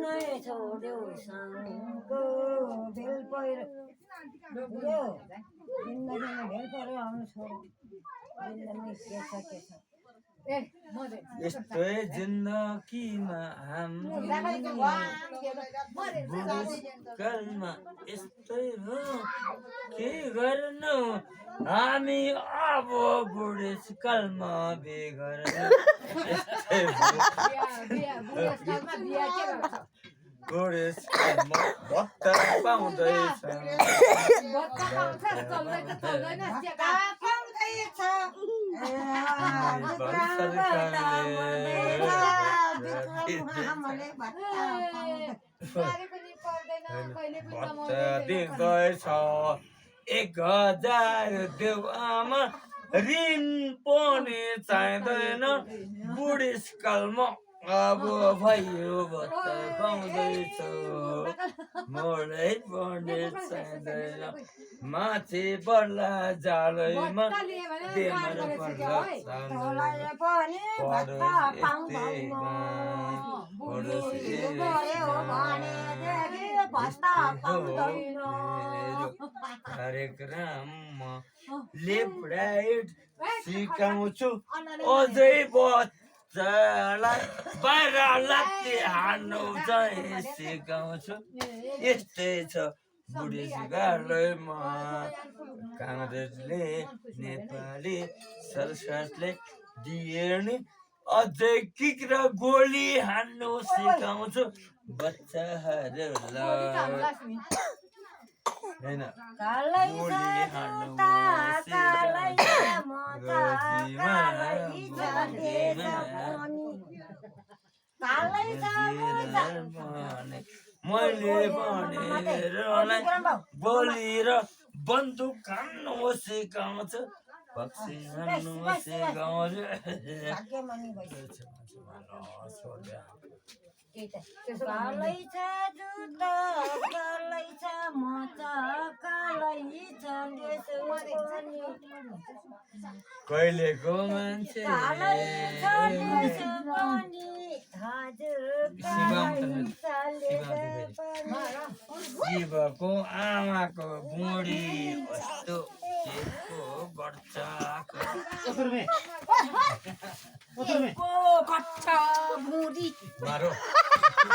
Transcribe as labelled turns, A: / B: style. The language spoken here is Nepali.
A: नै छोड्यौ सँगको भेल पहिरो यो जिन्दगीमा भेल पहिरो आउनु छोड्यो जिन्दगी के छ
B: यस्तै जिन्दगीमा बुढेसकालमा यस्तै हो के गर्नु हामी अब बुढेसकालमा बेगर्नु बुढेसकालमा भत्ता पाउँदैछ दिँदैछ 1000 देऊ आमा ऋण पनि चाहिँदैन बुढेसकालमा अब भयो भत्ता पाउँदैछ मोडै पनि चाहिँदैन माथि पर्ला जालैमा बेमार पर्ला कार्यक्रममा लेफ्ट राइट सिकाउँछु अझै बच्चालाई बाहिर लात्ते हान्नु चाहिँ सिकाउँछु यस्तै छ बुढेसकालमा काङ्ग्रेसले नेपाली सरकारले दिए नि अझै किक र गोली हान्नु सिकाउँछु बच्चाहरूलाई हैन गोली हान्नु मैले भनेर गोली र बन्दुक हान्नु सिकाउँछु पक्षी हान्नु सिकाउँछु
A: कालै छ जुत्ता कालै छ मोजा कालै छ
B: कहिलेको मान्छे शिवको आमाको बुढी कस्तो गर्छ
A: बुढी
B: मारो